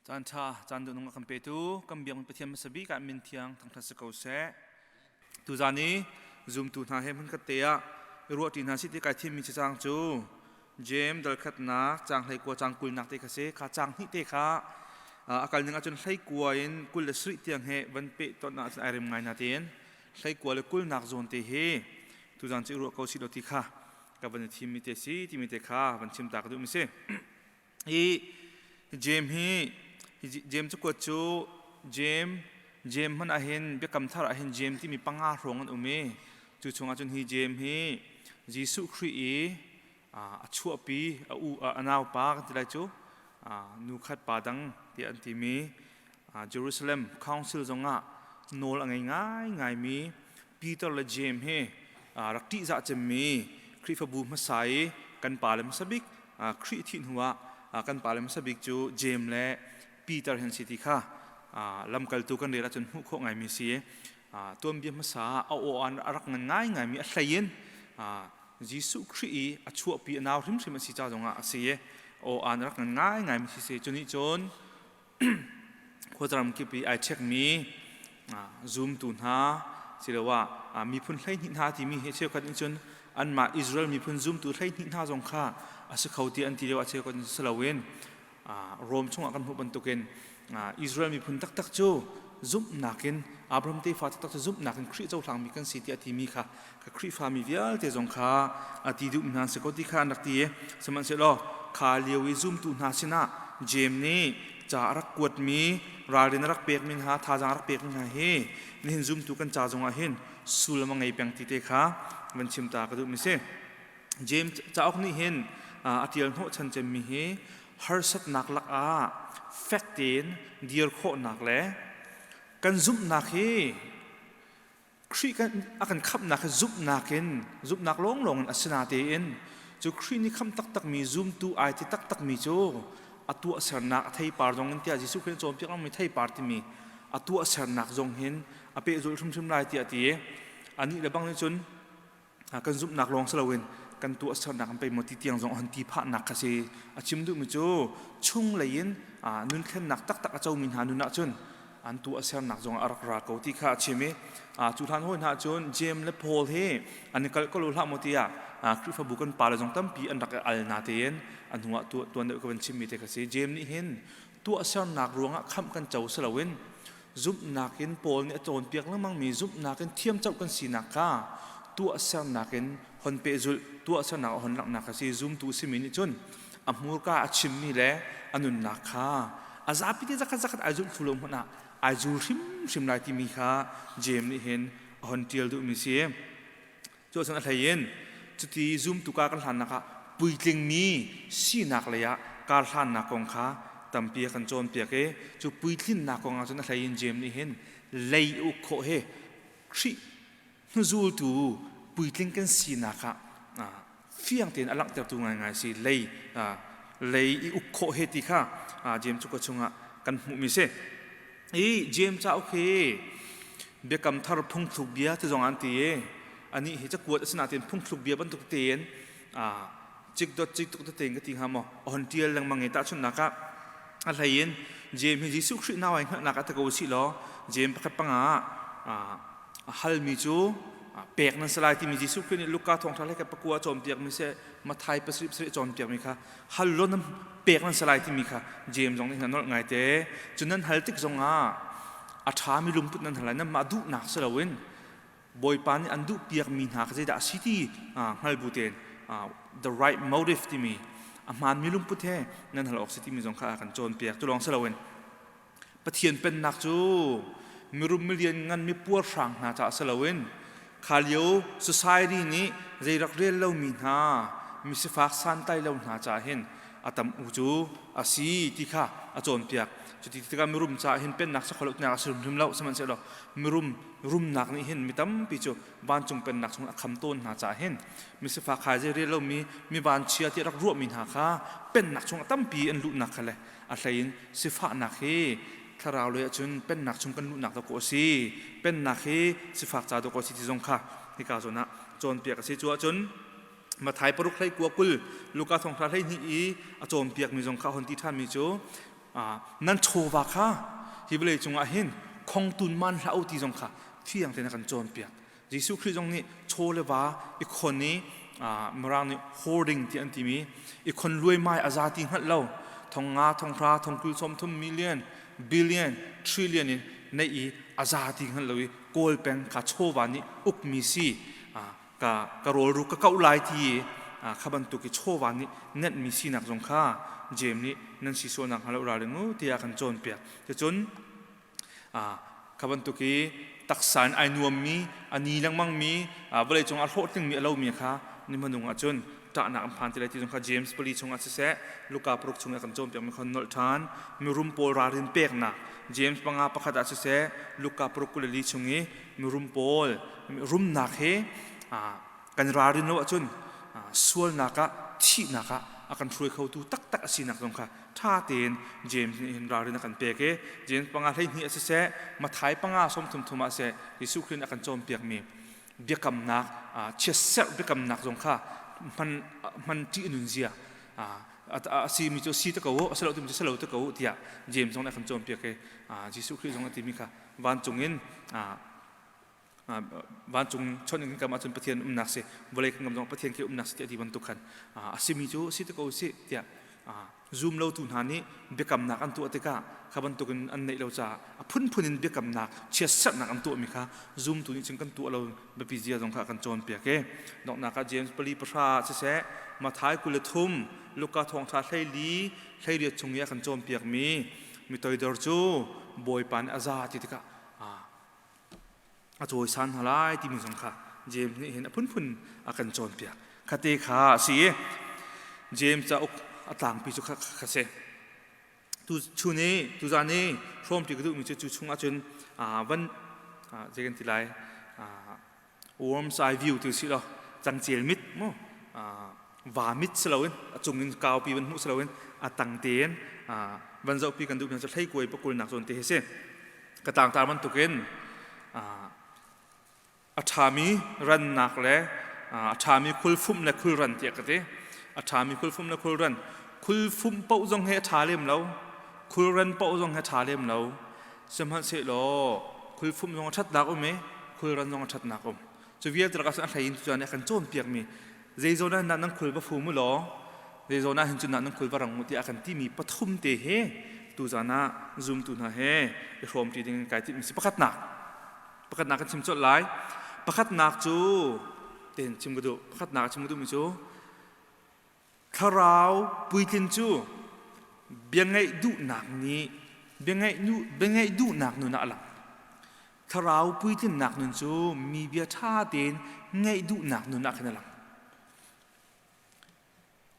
Caan ṭha, caan duhnung a kan petu kan biakmi Pathian hmasa bik ah min thiang thangṭhat si ko seh. Tuzaan i zumtu hna he hmunkhat te ah i ruahṭi hna sih ti kai thimmi cacang cu Jeim dal khatnak caang 19 caang 20nak te kha si. Kha caang hnih te kha a kal ning ahcun 19 in 27 tiang he van peh ton ahcun ai rem ngai na tiin 19 le 20nak zawn te hi tuzaan cu i ruah ko sih law ti kha ka van i thimmi te si timi te kha van chim ta ka duhmi si. Hi Jeim hi Jeim cakuat cu Jeim Jeim hmanh ahhin Biakam Thar ahhin Jeim timi panga hrawng an um i cu chungah cun hi Jeim hi Jesuh Khrih i a chuahpi a u a naupa kan ti lai cu nu khat pa dang tiah an timi Jerusalem Council zongah nawl a ngei ngaingaimi Peter le Jeim hi rak ṭihzah cemmi Khrihfabu hmasa i kan pale hmasa bik Khrih thih hnuah kan pale hmasa bik cu Jeim le Peter hin si ti kha lamkaltu kan rel ahcun hmuh khawh ngaimi si. Tuanbia hmasa ah a aw a rak ngan ngaingaimi a hlei in Jesuh Khrih i a chuahpi a nau hrimhrim a si ca zongah a si i aw an rak ngan ngaingaimi si si. Cu nih cun khuazaram kip i ai chekmi zumtu hna siloah miphun 12 hna timi hi cheukhat nih cun anmah Israel miphun zumtu 12 hna zong kha a si kho ti an ti lio ah cheukhat nih si loin Rom chungah kan hmuh bantukin Israel miphun taktak cu zumhnak in Abraham tefa taktak cu zumhnak in Khrih cohlangmi kan si tiah a timi kha ka Khrihfa mi vialte zong kha a ti duhmi hna an si ko ti kha an rak ti i sihmanhsehlaw kha lio i zumtu hna sinah Jeim nih ca a rak kuatmi ralrin a rak pekmi hna thazaang a rak pekmi hna hi nihin zumtu kan ca zongah hin sullam a ngei peng ti te kha van chim ta ka duhmi si. Jeim cauk nih hin a ṭial hnawhchan cemmi hi harsatnak lakah fek tein dir khawhnak le kan zumhnak hi Khrih kan a kan khamhnak hi zumhnak in zumhnak lawnglawng in a si natein cu Khrih nih khamh taktakmi zumtu ai ti taktakmi cu a tuahsernak a theipar zong in tiah Jesuh Khrih cawnpiak lengmang mi theipar timi a tuahsernak zong hin a pehzulh hrimhrim lai tiah a ti i anih le bang nih cun kan zumhnak lawng si loin kan tuahsernak an pei maw ti tiang zong an ti phahnak kha si a chim duhmi cu chunglei in nunthlennak taktak a comi hna nun ahcun an tuahsernak zong a rak ra ko ti kha a chim i cu hlan hawi hna cun Jeim le Paul hi an i kalh ko lo hlah maw tiah Khrihfabu kan pale zong tampi an rak i al na tein a hnuah tuan deuh ka van chimmi te kha si Jeim nih hin tuahsernak ruangah khamh kan co si loin zumhnak in Paul nih a cawnpiak lengmangmi zumhnak in thiamcoh kan sinak kha tuahsernak in hon pehzulh tuahsernak a hon langhnak a si zumtu simi nih cun a hmurka a chimmi le a nunnak kha a zapi te zakhat zakhat ai zulh thlu lo hmanh ah ai zul hrimhrim lai timi kha Jeim nih hin a hon ṭial duhmi si. Cu ahcun a hlei in cuti zumtu ka kan hlannak ah puitlingmi sinak lei ah kar hlannak kong kha tampi a kan cawnpiak i cu puitlinnak kong ah cun a hlei in Jeim nih hin lei uk khawh hi Khrih hnuzultu puitling kan sinak ah fiang tein a langhtertu ngaingai si lei lei i uk khawh he ti kha Jeim cu ka chungah kan hmuhmi si. I Jeim cauk hi Biakam Thar phungthluk bia ti zong an ti i anih hi cakuat a si nain phungthluk bia bantuk tein cikdot ciktuk tein ka ti hnga maw a hon ṭial lengmang i tahchunhnak ah a hlei in Jeim hi Jesuh Khrih nau ai hngalhnak ah ti ko usih law Jeim pakhat panga ah a halmi cu pek nan si lai timi Jesuh Khrih nih Luka thawngṭha hlei khat pakua cawnpiakmi seh Matthai pasarih pasarih cawnpiakmi kha hal law nan pek nan si lai timi kha James zong nih hin a nolh ngaite cu nan hal tik zongah a ṭhami lungput nan hal lai nanmah duhnak si loin Bawipa nih an duhpiakmi hna kha zeidah a si ti hngal bu tein the right motive timi a hmaanmi lungput he nan hal awk si timi zong kha a kan cawnpiak cu lawng si loin Pathian pennak cu mirum milian ngan mipuarhrang hna caah si loin kha lio society nih zei rak rel lomi hna misifak santlai lo hna caah hin a tam u cu a si ti kha a cawnpiak. Cuti tikah mirum caah hin pennak si kho lo tinak a si hrimhrim lo sihmanhsehlaw mirum rumnak nih hin mi tampi cu vancung pennak chung a kham tawn hna caah hin misifak khai zei rel lomi mi vanchia ti rak ruahmi hna kha pennak chung a tampi an luhnak kha le a hleiin sifahnak hi thlarau lei ahcun pennak chung kan luhnak dawkaw a si pennak hi sifak ca dawkaw a si ti zong kha hika zawn ah cawnpiak a si cu ahcun Mathai paruk hlei kua 20 Luka thawngṭha 12 i a cawnpiakmi zong kha a hon ti ṭhanmi cu Nan chawva kha hi vawlei cungah hin khongtun man hlah u ti zong kha fiang tein a kan cawnpiak. Jesuh Khrih zong nih chaw le va i khon i Mirang nih hoarding ti an timi i khon luaimai a za ti hngalh lo thong nga thong hra thong 20 30 million billion trillion in neih i a za ti hngalh lo i kawl peng kha chawva nih ukmi si ka ka rawlru ka kauh lai ti kha bantuk i chawva nih nenhmi sinak zong kha Jeim nih nan si sualnak hnga lo ralring u tiah kan cawnpiak. Cucun kha bantuk i taksa in ai nuammi a ni lengmangmi vawleicung ah hlawhtlingmi a lomi kha ni hmanung ah cun ṭahnak an phan ti lai ti zong kha James pali chungah siseh Luka paruk chungah kan cawnpiakmi kha nolh ṭhan. Mirum pawl ralrin peknak James panga pakhat ah siseh Luka paruk 24 chung i mirum pawl rumnak he kan ralrin lo ahcun sualnak ah thihnak ah a kan hruai khotu taktak a sinak zong kha ṭha tein James nih hin ralrin a kan pek i James panga 12 a siseh Matthai panga 33 thum ah seh Jesuh Khrih nih a kan cawnpiakmi biakamnak chiatserh biakamnak zong kha hman hman ṭih nun zia a simi cu si te ko u a si lo timi cu si lo te ko u tiah James zong nih a kan cawnpiak i Jesuh Khrih zong a timi kha vancung in vancung chawnh in kan kam ahcun Pathian umnak si vawlei kan kam zong Pathian khi umnak si tiah ti bantuk khan a simi cu si te ko si tiah zum lotu hna nih biakamnak an tuah tikah kha bantukin an neih lo caah a phunphun in biakamnak chiatserhnak an tuahmi kha zumtu nih cun kan tuah lo biapi zia zong kha kan cawnpiak i donghnak ah James pali pahra ah siseh Matthai 23 Luka thawngṭha 14 18 chung i a kan cawnpiakmi mi toidor cu Bawipa nih a za ti tikah a cawisan hna lai timi zong kha James nih hin a phunphun a kan cawnpiak. Khate kha a si i James cauk a tlangpi cu kha kha si. Tu chun i tuzan i hrawmpi ka duhmi cu cu chung ahcun van zei kan ti lai worm's eye view ti si lo cangcel mit mu va mit si loin a cung in kaupi van hmuh si loin a tang tein van zohpi kan duh cu hleikuai pakulnak zawn te hi si. Ka tlangtar bantukin a ṭhami rannak le a ṭhami khulfumh le khulran tiah ka ti. A ṭhami khulfumh le khulran. Khulfumh paoh zong hi a ṭha lem lo. Khulran paoh zong hi a ṭha lem lo. Sihmanhsehlaw khulfumh zong a ṭhatnak um i khulran zong a ṭhatnak um. Cu vialte lakah cun a hlei in cuan nih a kan cawnpiakmi zeizawn ah nan khul va fum u law zeizawn ah hin cun nan khul va rang u tiah a kan timi pathum te hi tuzan ah zumtu hna he i hrawmṭi ding in kai timhmi si. Pakhatnak pakhatnak kan chim colh lai. Pakhatnak cu tein chim ka duh. Pakhatnak chim ka duhmi cu Thlarau puitlin cu biangaih duhnak nih biangaih duhnak nun ah a lang. Thlarau puitlinnak nun cu mi bia ṭha tein ngaih duhnak nun ah khan a lang.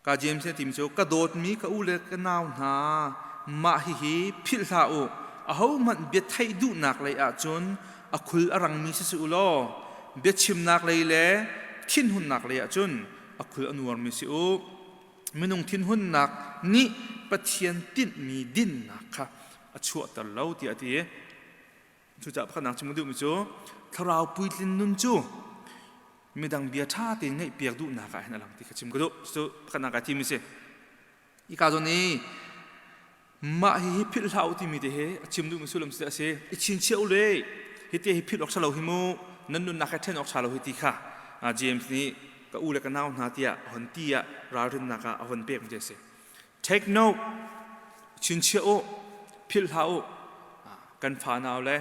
Ka James nih a timi cu ka dawtmi ka u le ka nau hna mah hihi philh hlah u ahohmanh bia theih duhnak lei ahcun a khul a rangmi si si u law biachimnak lei le thinhunnak lei ahcun a khul a nuarmi si u. Minung thinhunnak nih Pathian tinhmi dinnak kha a chuahter lo tiah a ti. Cucaah pakhatnak chim ka duhmi cu thlarau puitlin nun cu midang bia ṭha tein ngaihpiak duhnak ah hin a lang ti kha chim ka duh. Cu pakhatnak ah thimi si. Hika zawn i mah hihi philh hlah u timi te hi a chim duhmi sullam a si. I chinchiah u le hi te hi philh awk ṭha lo hi mu nan nunnak he ṭhen awk ṭha lo hi ti kha James nih ka u le ka nau hna tiah a hon ti ah ralrinnak ah a hon pek mi a si. Take note, chinchiah u, philh hlah u. Kan fa nau le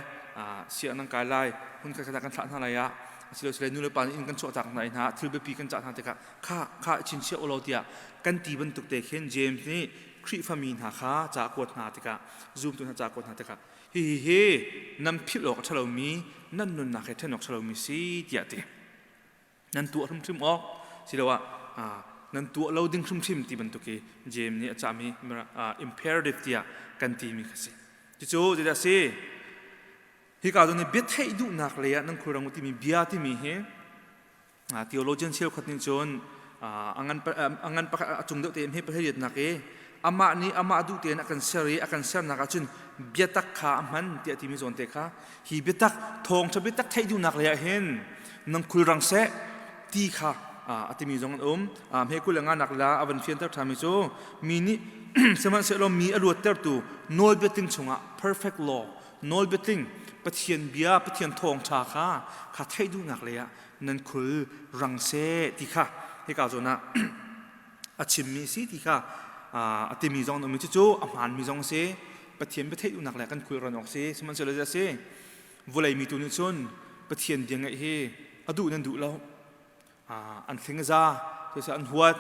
siang nan kai lai, hun khat khat ah kan thlah hna lai ah asilosile nu le pa nih inn kan chuahtak hna i hna thil biapi kan cah hna tikah kha kha chinchiah u law tiah kan ti bantuk te khin James nih Khrihfami hna kha ca kuat hna tikah zumtu hna ca kuat hna tikah hihi hi nan philh awk a ṭhalomi nan nunnak he ṭhen awk ṭhalomi si tiah ti. Nan tuah hrimhrim awk siloah nan tuah lo ding hrimhrim ti bantuk i James nih a cahmi imperative tiah kan timi kha si. Cucu zeidah a si? Hika zawn i bia theih duhnak lei ah nan khulrang u timi bia timi hi theologian cheukhat nih cun a ngan pakhat a cung deuh tein he pahleiriatnak i amah nih amah duh tein a kan ser i a kan sernak ah cun biatak kha a hman tiah timi zawn te kha hi biatak thawngṭha biatak theih duhnak lei ah hin nang khulrang seh ti kha a timi zong an um. Hme 25 nak la a van fianter ṭhanmi cu mi nih Sihmanhsehlaw mi a luattertu nawlbiatling chungah perfect law, nawlbiatling Pathian bia, Pathian thawngṭha kha kha theih duhnak lei ah nan khul rang seh ti kha hika zawn ah a chimmi si ti kha a timi zong an um i cucu a hmaanmi zong a si. Pathian bia theih duhnak le kan khul ran awk si. Sihmanhsehlaw zei a si? Vawlei mi tu nih cun Pathian bia ngaih hi a duh nan duh lo. An thling a za, cucaah an huat,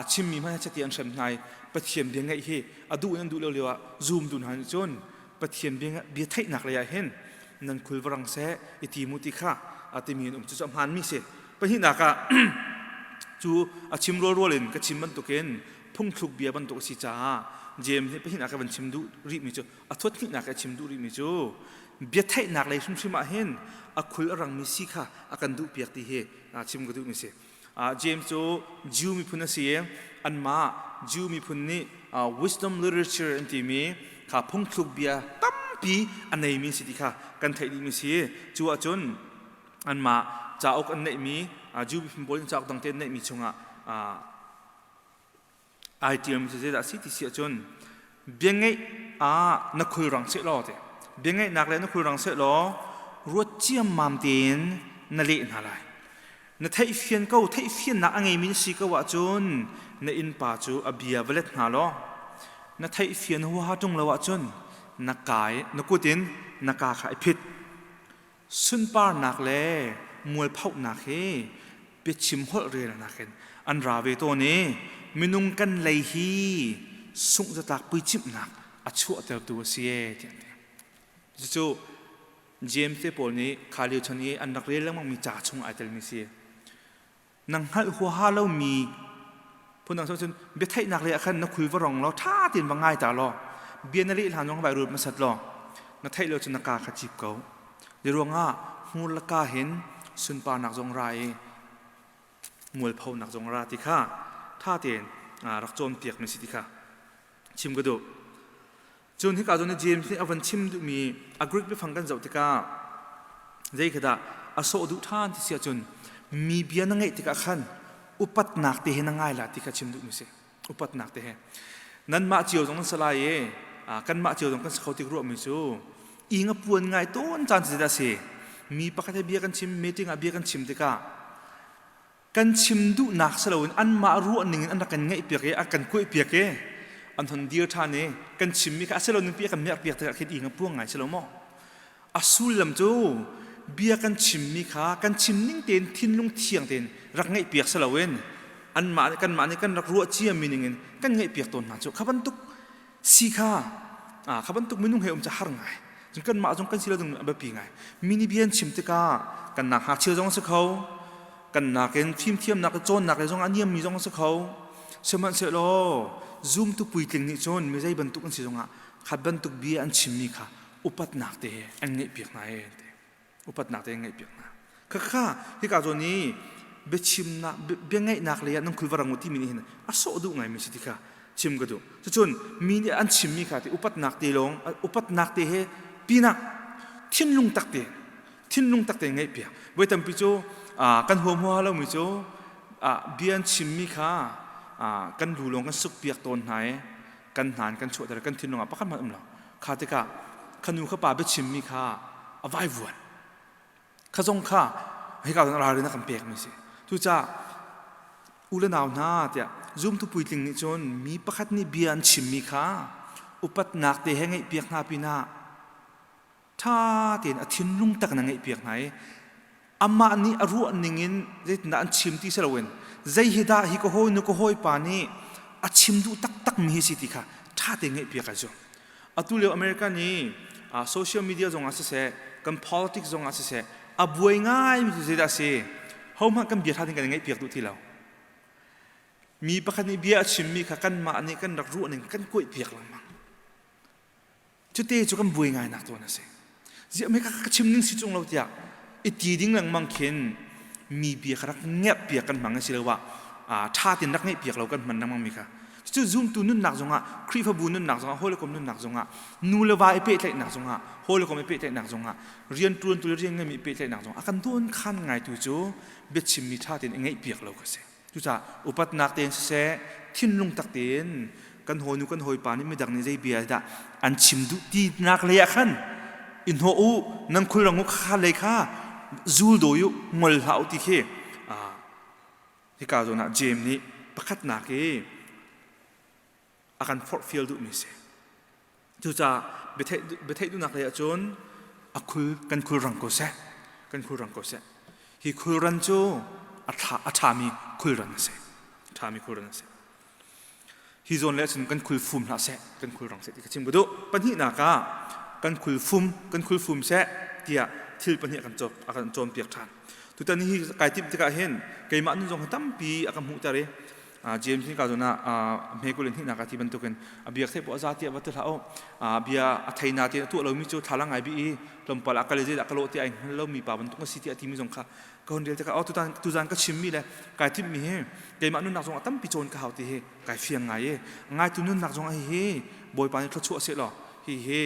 a chimmi hmanh chati an hrem hna i Pathian bia ngaih hi a duh nan duh lo lio ah zumtu hna nih cun Pathian bia theihnak lei ah hin nan khul va rang seh i ti mu ti kha a timi an um. Cucu a hmaanmi si. Pahnihnak ah cu a chim rualrual in ka chim bantukin phungthluk bia bantuk a si caah James nih pahnihnak a van chim duh rihmi cu a thuat hnihnak a chim duh rihmi cu bia theihnak lei hrimhrim ah hin a khul a rangmi si kha a kan duh piak ti hi chim ka duhmi si. James cu Jew miphun a si i anmah Jew miphun nih wisdom literature an timi kha phungthluk bia tampi a neimi si ti kha kan theih dihmi si. Cu ahcun anmah cauk an neihmi Jew miphun pawl in cauk dangte an neihmi chungah ai ṭialmi cu zeidah a si ti si ahcun biangeih ah na khulrang seh law ti biangeihnak le na khulrang seh law ruat ciammam tein na leh hna lai. Na theihfian ko, theihfiannak a ngeimi na si ko ahcun na innpa cu a bia va let hna law na theihfian huaha ṭung lo ahcun na kai na kut in na ka kha i phit. Sunparnak le mualphohnak hi biachim holh relnak in an ra ve tawn i minung kan lei hi sungh-zatlak puicimhnak a chuahtertu a si ee tiah an ti. Cucu James te pawl nih kha lio chan i an rak rel lengmangmi ca chung ai telmi si. Nang hngalh huaha lomi phundang cun biatheihnak lei ah khan na khul va rong law ṭha tein va ngai ta law bia na leh hlan zong vai ruat hmasat law na theih lo cun na ka kha cip ko. Hi ruangah hmur le ka hin sunparnak zong ra i mualphonak zong ra ti kha ṭha tein rak cawnpiakmi si ti kha chim ka duh. Cun hika zawn i James nih a van chim duhmi a Greek biafang kan zoh tikah zei khi dah a sawh duh ṭhan ti si ahcun mi bia na ngeih tikah khan upatnak te he na ngai la ti kha chim duhmi si. Upatnak te he. Nanmah cio zong nan si lai i kanmah cio zong kan si kho tik ruahmi cu ing a puan ngai tawn caan cu zeidah a si? Mi pakhat he bia kan chim, meeting ah bia kan chim tikah kan chim duhnak si loin anmah ruah ning in an rak kan ngaihpiak i a kan kuaihpiak i an hon dir ṭhan i kan chimmi kha a si lo ning pi a kan miakpiak tikah khin ing a puang ngai si lo maw? A sullam cu bia kan chimmi kha kan chim ning tein thinlung thiang tein rak ngaihpiak si loin anmah nih kanmah nih kan rak ruah ciami ning in kan ngaihpiak tawn hna cu kha bantuk si kha kha bantuk minung he um cu har ngai. Cun kanmah zong kan si lo ding a biapi ngai. Mi nih bia an chim tikah kan nak ngakchia zong a si kho, kan nakin fimthiamnak le cawnnak le zong a niammi zong a si kho. Sihmanhsehlaw zumtu puitling nih cun mi zei bantuk an si zongah khat bantuk bia an chimmi kha upatnak te he an ngeihpiak hna ee ti. Upatnak te an ngeihpiak hna. Khakha hika zawn i biachimnak biangeihnak lei ah nan khul va rang u timi nih hin a sawh duh ngaimi si ti kha chim ka duh. Cucun mi nih an chimmi kha ti upatnak te lawng upatnak te he pinah thinlung tak te thinlung tak te ngeihpiak. Voi tampi cu kan huam huaha lomi cu bia an chimmi kha kan lu lawng kan sukpiak tawn hna i kan hna in kan chuahter kan thinlung ah pakhat hmanh um lo. Kha tikah kha nu kha pa biachimmi kha a vaivuan. Kha zong kha hika cun ralrin a kan pekmi si. Cucaah u le nau hna tiah zumtu puitling nih cun mi pakhat nih bia an chimmi kha upatnak te he ngeihpiak hna pinah ṭha tein a thinlung tak in a ngeihpiak hna i amah nih a ruah ning in zeitindah an chim ti si loin zei hi dah hi ka hawinu ka hawipa nih a chim duh taktakmi hi si ti kha ṭha tein ngeihpiak ai zuam. Atu lio America nih social media zong ah siseh, kan politics zong ah siseh, a buai ngaimi cu zeidah a si? Hohmanh kan bia ṭha tein kan i ngaihpiak duh ti lo. Mi pakhat nih bia a chimmi kha kanmah nih kan rak ruah ning kan kuaihpiak lengmang. Cute cu kan buai ngainak tawn a si. Ziah me ka chim ning si chung lo tiah i ti ding lengmang khin mi bia kha rak ngerhpiak kan hmang asiloah ṭha tein rak ngeihpiak lo kan hman lengmang mi kha. Cucu zumtu nunnak zongah, Khrihfabu nunnak zongah, hawikom nunnak zongah, nu le va i pehtlaihnak zongah, hawikom i pehtlaihnak zongah, rianṭuantu le rian ngeimi i pehtlaihnak zongah a kan dawnkhan ngaitu cu biachimmi ṭha tein i ngeihpiak lo kha si. Cucaah upatnak tein siseh, thinlung tak tein Kan hawinu kan hawipa nih midang nih zei bia dah an chim duh ti nak lei ah khan i hnawh u, nan khulrang u, kha lei kha zul dawi u, ngol hlah u ti khi hika zawn ah Jeim nih pakhatnak i a kan forhfial duhmi si. Cucaah biatheih duhnak lei ahcun a khul kan khulrang ko seh, kan khulrang ko seh. Hi khulran cu a ṭhami khulran a si. Ṭhami khulran a si. Hi zawn le cun kan khul fum hlah seh, kan khulrang seh ti ka chim ka duh. Pahnihnak ah kan khul fum, kan khul fum seh tiah thil pahnih a kan cawnpiak ṭhan. Tutan hi kai timh tikah hin keimah nun zong hi tampi a ka hmuhter i James nih ka zawn ah hme kul in hnihnak a ti bantukin a biak theih poah a za tiah va ti hlah u. Bia a thei na ti a tuah lomi cu thlalang ngai bi i tlawmpal ah kal i zeidah ka lawh ti ai hngal lomi pa bantuk a si tiah a timi zong kha ka hun rel tikah oh tutan tuzan ka chimmi le kai timhmi hi keimah nunnak zong a tampi cawn ka hau ti hi kai fiang ngai i ngaitu nunnak zong hi hi Bawipa nih thluachuah seh law hi hi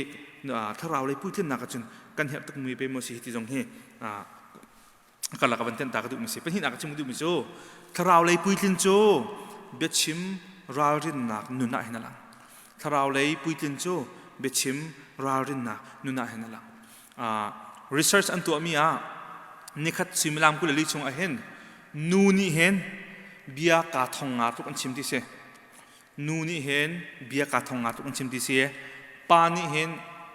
thlarau lei puitlinnak ahcun kan herh tukmi pe maw si hi ti zong hi karlak ah van tenh ta ka duhmi si. Pahnihnak ka chim ka duhmi cu thlarau lei puitlin cu biachim ralrinnak nun ah hin a lang. Thlarau lei puitlin cu biachim ralrinnak nun ah hin a lang. Research an tuahmi ah nikhat suimilam 24 chung ah hin nu nih hin bia kaa thong nga tluk an chim ti si. Nu nih hin bia kaa thong nga tluk an chim ti si. Pa nih hin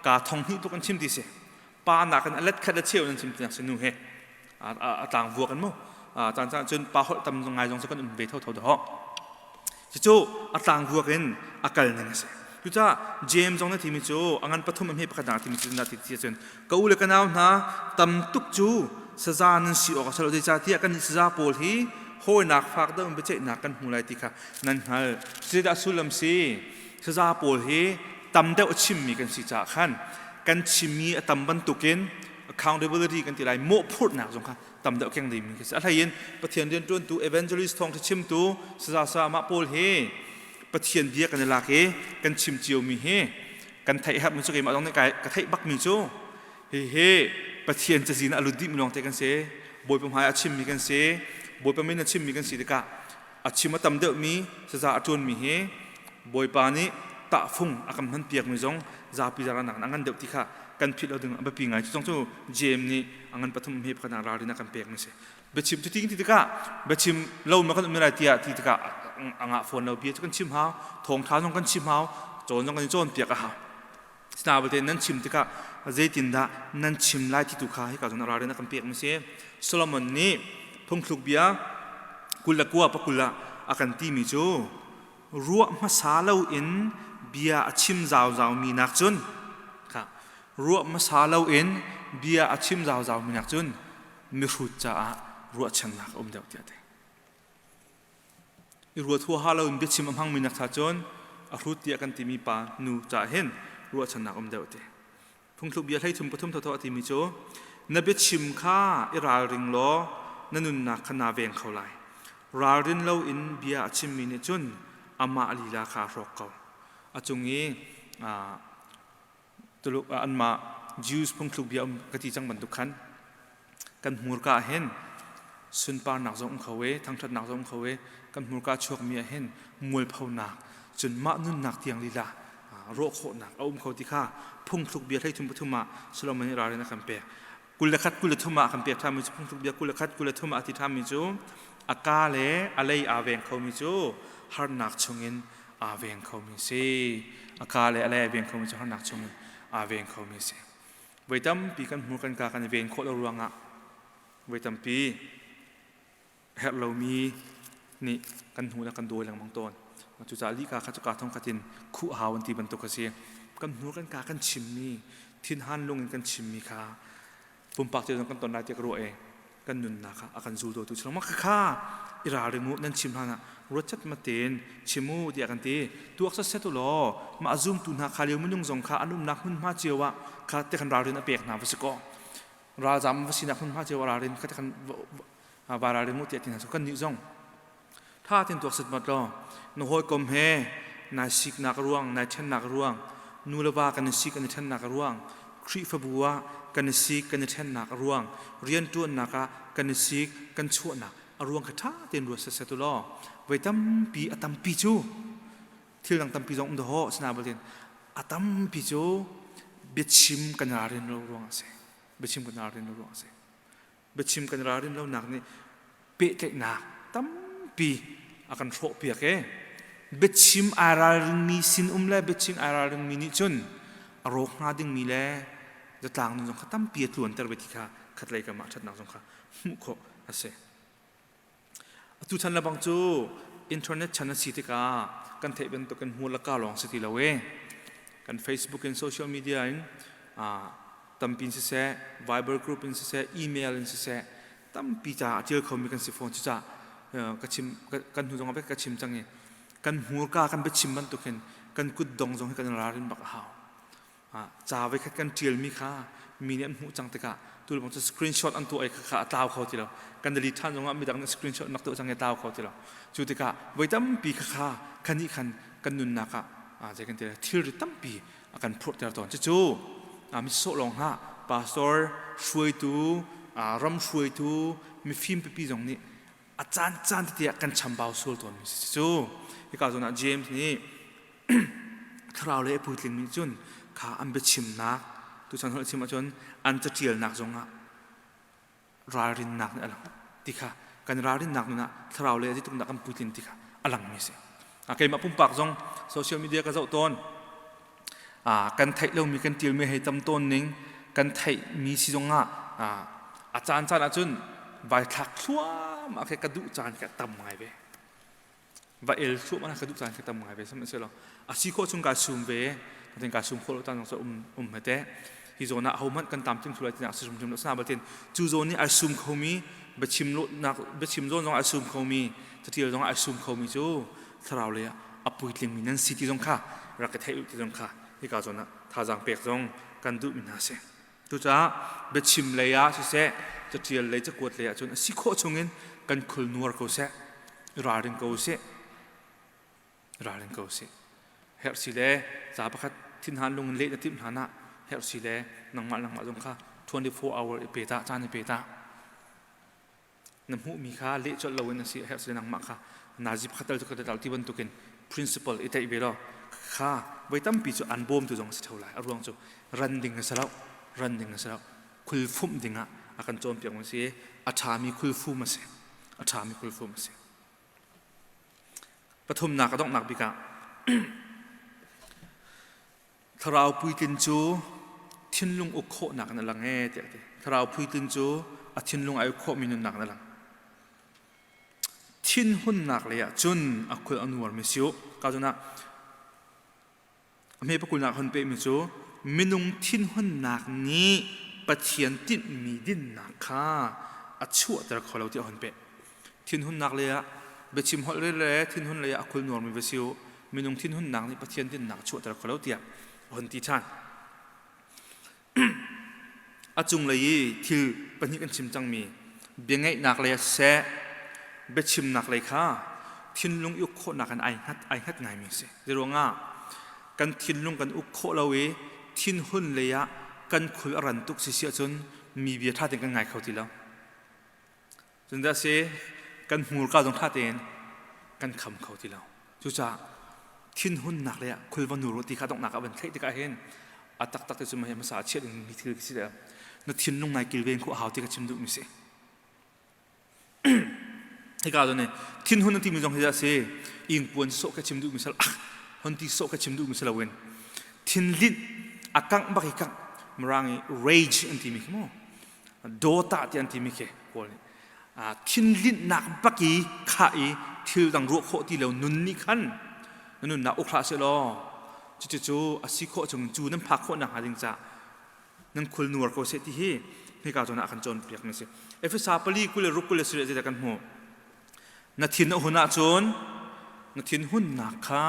kaa thong hnih tluk an chim ti si. Pa nakin a let khat le cheu nan chim tinak si nu he a tlang vuak in mu caan caan cun pa holh tam ngai zong cu kan um ve tho tho dawh. Cucu a tlang vuak in a kal ning a si. Cucaah James zong na timi cu a ngan pathum a hme pakhat nak timi cu na ti ti cun ka u le ka nau hna, tam tuk cu saza nan si awk a si lo, zeicahtiah kan saza pawl hi hawinak fak deuh in biaceihnak kan hmu lai ti kha nan hngalh. Zeidah sullam si? Saza pawl hi tam deuh a chimmi kan si caah khan kan chimmi a tam bantukin accountability kan ti lai, mawhphurhnak zong kha tam deuh keng dingmi khi si. A hlei in Pathian rianṭuantu, evangelist, thawngṭha chimtu saza sama pawl hi Pathian bia kan i lak i kan chim ciomi hi kan theih herhmi cu keimah zong nih ka theih bakmi cu hihi Pathian cazin ah a lut dihmi lawngte kan si, Bawipa hmai a chimmi kan si, Bawipa min a chimmi kan si tikah a chim a tam deuhmi saza a ṭuanmi hi Bawipa nih tahfung a kan hmanpiakmi zong zapi zaran a ngan deuh ti kha kan philh lo ding a biapi ngai. Cu zong cu Jeim nih a ngan pathum he pakhat ah ralrin a kan pekmi si. Biachim cu ti tikah biachim lo ma kan um lai tiah ti tikah a ngah fawn lo. Bia cu kan chim hau, thawngṭha zong kan chim hau, cawn zong kan i cawnpiak a hau. Sinabalte nan chim tikah zeitindah nan chim lai ti tu kha hika zawn ralrin a kan pekmi si. Solomon nih phungthluk bia 29 pakul ah a kan timi cu ruah hmasa loin bia a chim zauzaumi nak cun kha ruah hmasa loin bia a chim zauzaumi nak cun mihrut caah ruahchannak a um deuh tiah a ti. I ruat huaha loin biachim a hmangmi nak cha cun a hrut tiah kan timi pa nu caah hin ruahchannak um deuh ti. Phungthluk bia 33 pathum thotho a timi cu na biachim kha i ralring law na nunnak kha naa veng kho lai. Ralrin loin bia a chimmi nih cun amah lila kha a hrawk ko. A cung i Tuluk anmah Jews phungthluk bia um ka ti cang bantuk khan kan hmurka ah hin sunparnak zong um kho e, thangṭhatnak zong um kho e, kan hmurka chuakmi ah hin mualphonak cun mah nunnak tiang lila rawh khawhnak a um kho ti kha phungthluk bia 33 ah Solomon nih ralrin a kan pek. 21 23 ah a kan pek ṭhanmi cu phungthluk bia 21 23 ah a ti ṭhanmi cu a ka le a lei aa veng khomi cu harnak chungin aa veng khomi si. A ka le a lei aa veng khomi cu harnak chungin aa veng khomi si. Voi tampi kan hmur kan ka kan i ven khawh lo ruangah voi tampi herh lomi nih kan hnu le kan dawi lengmang tawn. Cucaah lihka kha cuka thong khat in khuh hau an ti bantuk a si. Kan hmur kan ka kan chimmi, thinhan lung in kan chimmi kha pumpak cio zong kan ton lai tiah ka ruah i kan nunnak kha a kan zul dawtu si lengmang. Khakha i ralring u, nan chim hlan ah ruat chat matin chim u tiah kan ti. Tuak sat u law mah zumtu hna kha lio minung zong kha an umnak hmunhma cio ah kha te khan ralrin a pek hna va si kaw ralzam va sinak hmunhma cio ah ralrin kha te khan va ralring u tiah ti hna cu kannih zong tha tin tuak set mat law na hawikom he nai siknak ruang, nai ṭhennak ruang, nu le va kan i sik kan i ṭhennak ruang, Khrihfabu ah kan i sik kan i ṭhennak ruang, rianṭuannak ah kan i sik kan chuahnak a ruang kha ṭha tein ruat set u law voi tampi a tampi cu. Thil dang tampi zong um dawh sina balin a tampi cu biachim kan ralrin lo ruang a si. Biachim kan ralrin lo ruang a si. Biachim kan ralrin lonak nih pehtlaihnak tampi a kan hrawhpiak e. Biachim ai ralringmi sinum le biachim ai ralringmi nih cun a rawk hnga dingmi le zatlang nun zong kha tampi a tluanter ve ti kha khatlei kam ah ṭhatnak zong kha hmuh khawh a si. Atu chan lebang cu internet chan a si tikah kan theih bantuk in hmur le ka lawng si ti lo e. Kan Facebook in social media in tampi in siseh, Viber group in siseh, email in siseh, tampi ca a ṭial khomi kan si fawn. Cucaah ka chim kan hnu zong ah ka chim cang i kan hmurka kan biachim bantuk hin kan kutdong zong hi kan ralrin bak a hau. Ca voikhat kan ṭialmi kha mi nih an hmuh cang tikah tulbang cu screenshot an tuah i kha a tlau kho ti lo. Kan delete ṭhan zongah midang nih screenshot nak tuah cang i a tlau kho ti lo. Cu tikah voi tampi kha kha nih khan kan nunnak ah zei kan ti thilri tampi a kan phurhter tawn. Cucu mitsawh lawng hlah pastor hruaitu ram hruaitu mifim pipi zong nih a caan caan tete ah kan chambau sual tawnmi si cu hika zawn ah James nih thlarau le a puitling nih cun kha an biachimnak tuchan holh chim ahcun an caṭialnak zongah ralrinnak nih a lang ti kha kan ralrinnak nun ah thlarau le zeitluk dah kan puitlin ti kha a langmi si. Keimah pumpak zong social media ka zoh tawn. Kan theih lomi kan ṭialmi hei tam tawn ning kan theihmi si zongah a caan caan ahcun vai thlak thluahmah khi ka duh caan ka tam ngai ve. Va el thluahmah ka duh caan ka tam ngai ve sihmanhsehlaw a si khawh chung kaa sum ve natin kaa sum khawh lo tan zong um um hmete hi zawn ah ahohmanh kan tam tim thlu lai tinak si hrimhrim lo sana batin cu zawn nih ai sum khomi biachim nak biachim zawn zong ai sum khomi catial zong ai sum khomi cu thlarau lei ah a puitlingmi nan si ti zong kha rak ka theih u ti zong kha hika zawn ah thazaang pek zong kan duhmi hna si Cucaah biachim lei ah siseh, catial lei cakuat lei ah cun a si khawh chungin kan khul nuar ko seh, ralring ko seh, ralring ko seh. Herh si le ca pakhat thinhan lung in leh na timh hlan ah herh si le nangmah nangmah zong kha 24 hour i pe ta, caan i pe ta. Na hmuhmi kha leh colh loin a si a herh si nangmah kha nazi pakhat tal cu ka tal ti bantukin principle i teih ve law kha voi tampi cu an bawmtu zong a si theo lai. A ruang cu ran ding a si lo, ran ding a si lo. Khulfumh ding ah a kan cawnpiak mi si a ṭhami khulfum a si. A ṭhami khulfum a si. Pathumnak a donghnak bik ah Thlarau puitlin cu thinlung uk khawhnak in a lang ee tiah a ti. Thlarau puitlin cu a thinlung ai uk khawhmi nunnak in a lang. Thinhunnak lei ah cun a khul a nuarmi si u. Ka zun ah a hme pakulnak hun pehmi cu minung thinhunnak nih Pathian tinhmi dinnak kha a chuahter kho lo tiah a hun peh. Thinhunnak lei ah biachim holh le thinhun lei ah a khul nuarmi va si u. Minung thinhunnak nih Pathian dinnak a chuahter kho lo tiah a hun ti ṭhan. A cunglei i thil pahnih kan chim cangmi biangeihnak lei ah siseh, biachimnak lei kha thinlung i uk khawhnak in ai hngat ai hngat ngaimi a si. Zeiruangah kan thinlung kan uk khawh lo i thinhun lei ah kan khul a ran tuk si si ahcun mi bia ṭha tein kan ngai kho ti lo. Cun dah si kan hmurka zong ṭha tein kan kham kho ti lo. Cucaah thinhunnak le khul va nur ti kha donghnak ah van theih tikah hin a taktak te cu mah hmasa a chiah ding mi thil si na thinlung nai kilven khawh hau ti ka chim duh mi si. Hika zawn ni thinhun an timi zong hi a si ingpuan sawh ka chim duh mi sal ah hon ti sawh ka chim duh mi si loin thinlinh a kangh bak i kangh mirang i rage an timi khi mu dawta ti an timi khi kawl nih thinlinhnak bak i khah i thil dang ruah khawh ti lo nun nih khan na nunnak uk hlah seh law cucu a si khawh chung cu nan phak khawh nakhnga ding ca nan khul nuar ko seh ti hi hika zawn ah kan cawnpiak mi si Efesa pali 26 27 zeidah kan hmuh Na thin a hun ahcun na thinhunnak kha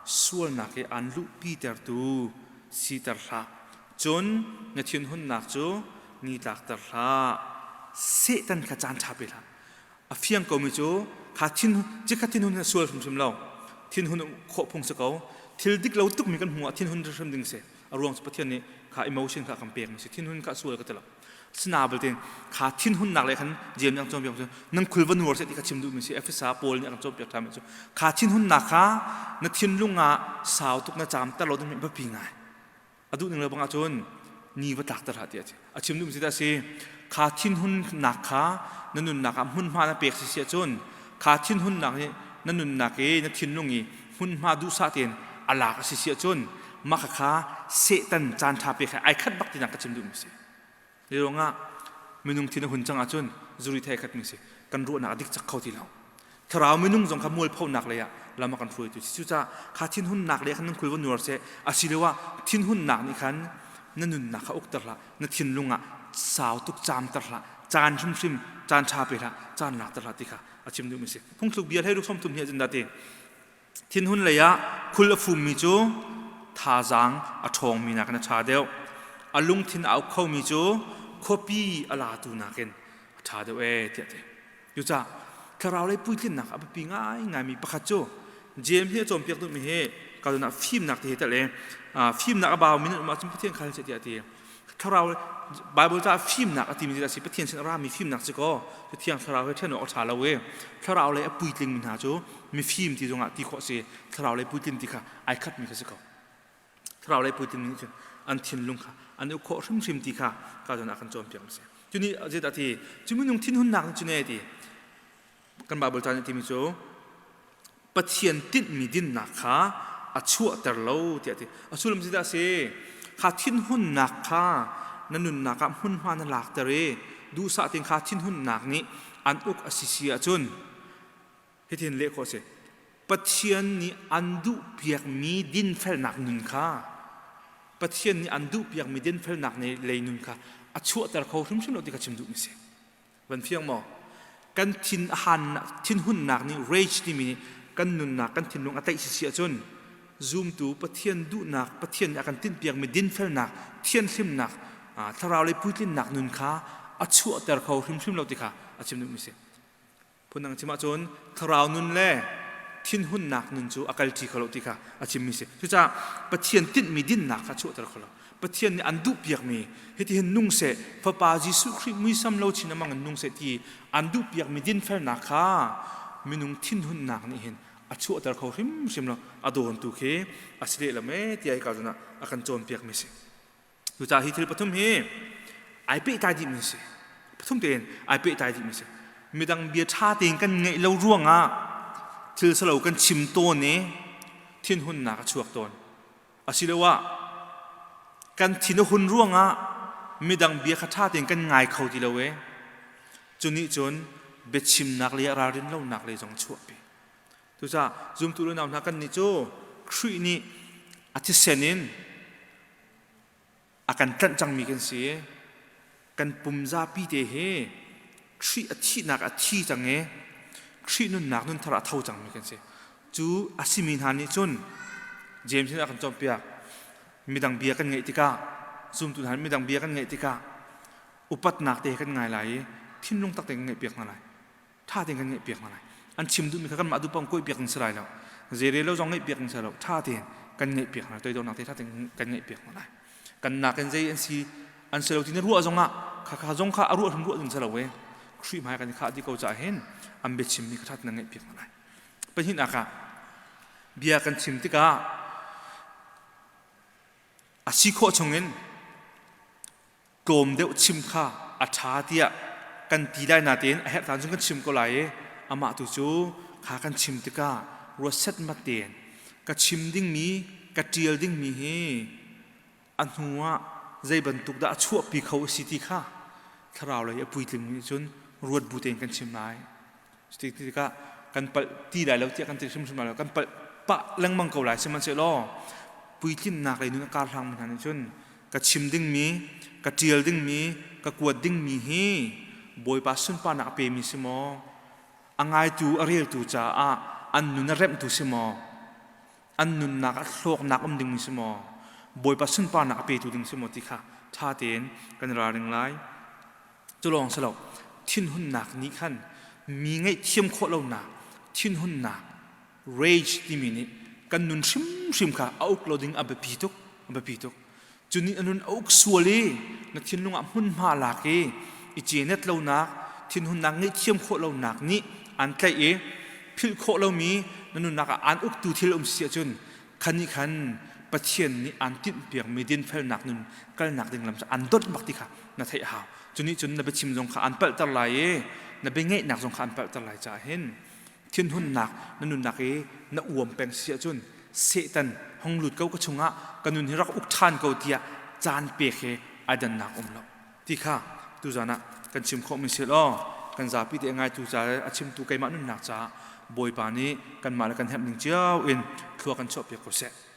sualnak i aan luhpitertu siter hlah. Cun na thinhunnak cu ni tlakter hlah. Satan kha caan ṭha pe hlah. A fiang komi cu kha thin cikhat thinhun hi a sual hrimhrim lo. Thinhun khawh phung si ko. Thil dik lo tukmi kan hmuh ah thinhun hrimhrim ding si. A ruang cu Pathian nih kha emotion kha a kan pek mi si. Thinhun kha sual ka ti lo. Sina belte kha thinhunnak le khan James nih a kan cawnpiak cu nan khul va nuar seh ti kha chim duhmi si. Efesa Paul nih a kan cawnpiak ṭhan mi cu kha thinhunnak kha na thinlung ah sau tuk na caam ter lo ding biapi ngai. A duh ning lo bang ahcun ni va tlak ter hlah ti a si. A chim duhmi si dah si kha thinhunnak kha na nunnak ah hmunhma na pek si si ahcun kha thinhunnak nih na nunnak i na thinlung i hmunhma duhsah tein a lak a si si ahcun mah kha Satan caan ṭha pek he ai khat bak tinak ka chim duhmi si. Hi ruangah minung thin a hun cang ahcun zuri thei khat mi si kan ruahnak a dik cak kho ti lo. Thlarau minung zong kha mualphonak lei ah lam a kan hruaitu si. Cucaah kha thinhunnak lei khan nan khul va nuar seh asiloah thinhunnak nih khan na nunnak kha ukter hlah, na thinlung ah sau tuk caamter hlah, caan hrimhrim caan ṭha pe hlah, caan lakter hlah ti kha a chim duhmi si. Phungthluk bia hlei ruk 30 hi a cun dah ti. Thinhun lei ah khul a fummi cu thazaang a ṭhawngmi nakin a ṭha deuh. A lungthin a uk khomi cu khuapi a latu nakin a ṭha deuh ee tiah a ti. Cucaah thlarau lei puitlinnak a biapi ngaingaimi pakhat cu James nih a cawnpiak duhmi hi ka ah fimnak ti hi tel i fimnak a baumi nan um ahcun Pathian khal seh tiah a ti. Thlarau Bible caah fimnak a timi a si Pathian sin a rami fimnak si kaw Thiang Thlarau he ṭhen awk a ṭha lo i Thlarau lei a puitling mi hna cu mifim ti zongah ti khawh si Thlarau lei puitlin ti kha ai khatmi kha si ko Thlarau lei puitlin nih cun an thinlung kha an uk khawh hrimhrim ti kha ka zawn ah kan cawnpiak a si cu nih zeidah ti cu minung thinhunnak nih cun ti kan Bible ca nih timi cu Pathian tinhmi dinnak kha a chuahter lo tiah a ti. A sullam cu dah a si? Kha thinhunnak kha na nunnak ah hmunhma na lakter i duhsah tein kha thinhunnak nih an uk a si si ahcun hitin leh khawh a si. Pathian nih an duhpiakmi dinfelnak nun kha Pathian nih an duhpiakmi dinfelnak lei nun kha a chuahter kho hrimhrim lo ti kha chim duhmi a si. Van fiang maw? Kan thin a han thinhunnak nih rage timi nih kan nunnak kan thinlung a tlaih si ahcun zumtu Pathian duhnak Pathian nih a kan tinhpiakmi dinfelnak thianhlimnak thlarau lei puitlinnak nun kha a chuahter kho hrimhrim lo ti kha a chim duhmi si. Phundang chim ahcun thlarau nun le thinhunnak nun cu a kalṭi kho lo ti kha a chimmi si. Cucaah Pathian tinhmi dinnak kha chuahter kho lo. Pathian nih an duhpiakmi hitihin nung seh, Fapa Jesuh Khrih muisam lo chin amang in nung seh ti an duhpiakmi dinfelnak kha minung thinhunnak nih hin a chuahter kho hrimhrim lo. A dawntu khi a si lehlam ee tiah hika zawn ah a kan cawnpiakmi si. Cucaah hi thil pathum hi ai pehtlai dihmi a si. Pathum tein ai pehtlai dihmi a si. Midang bia ṭha tein kan ngaih lo ruangah thil salo kan chim tawn i thinhunnak a chuak tawn. Asiloah kan thin a hun ruangah midang bia kha ṭha tein kan ngai kho ti lo i cu nih cun biachimnak lei ah ralrin lonak lei zong a chuahpi. Cucaah zumtu le nau hna kannih cu Khrih nih a thisen in a kan tlanh cangmi kan si i kan pum zapi te hi Khrih a thihnak a thi cang i Khrih nunnak nunthar ah a tho cangmi kan si. Cu a simi hna nih cun James nih a kan cawnpiak midang bia kan ngaih tikah zumtu hna nih midang bia kan ngaih tikah upatnak te kan ngai lai i thinlung tak tein kan ngaihpiak hna lai. Ṭha tein kan ngaihpiak hna lai. An chim duhmi kha kanmah duh paoh kuaihpiak ding si lai lo. Zeirel lo zong ngaihpiak ding si lo. Ṭha tein kan ngaihpiak hna toidornak te ṭha tein kan ngaihpiak hna lai. Kan nakin zei an si an si lo ti na ruah zongah khakha zong kha a ruah hrim ruah ding si lo e. Khrih hmai kan i khah dih ko caah hin an biachimmi kha ṭha tein na ngaihpiak hna lai. Pahnihnak ah bia kan chim tikah a si khawh chungin tlawm deuh chim kha a ṭha tiah kan ti lai natein a herh caan cun kan chim ko lai i amah tu cu kha kan chim tikah ruat setmat tein ka chim dingmi ka ṭial dingmi hi a hnu ah zei bantuk dah a chuahpi kho a si ti kha thlarau lei a puitling nih cun ruat bu tein kan chim lai. Cuti tikah kan palh ti lai lo tiah kan ti hrimhrim lai lo kan palh pah lengmang ko lai sihmanhsehlaw puitlinnak lei nun a kar hlangmi hna nih cun ka chim dingmi ka ṭial dingmi ka kuat dingmi hi Bawipa sunparnak a pemi si maw a ngaitu a reltu caah an nun a remhtu si maw an nunnak a hlawknak um dingmi si maw Bawipa sunparnak a petu ding si maw ti kha ṭha tein kan ralring lai Cu lawng si lo, thinhunnak nih khan mi ngaihthiam khawh lonak, thinhunnak, rage timi nih kan nun hrimhrim kha a uk lo ding a biapi tuk, a biapi tuk. Cu nih a nun a uk sual i na thinlung ah hmunhma lak i i cenet lonak, thinhunnak ngaihthiam khawh lonak nih an tlaih i philh khawh lomi na nunnak ah aan uktu thil um si ahcun khan nih khan Pathian nih aan tinhpiakmi dinfelnak nun kalnak ding lam cu aan donh bak ti kha na theih a hau. Cu nih cun na biachim zong kha aan palhter lai i na biangeihnak zong kha aan palhter lai caah hin thinhunnak na nunnak i na uam peng si ahcun Satan hong lut ko ka chungah ka nun hi rak uk ṭhan ko tiah caan pek he ai dannak um lo ti kha tuzan ah kan chim khawhmi si law kan zapi te ngaitu ca le a chimtu keimah nunnak caah Bawipa nih kanmah le kan herh ning cio in thlua kan chuahpiak ko seh.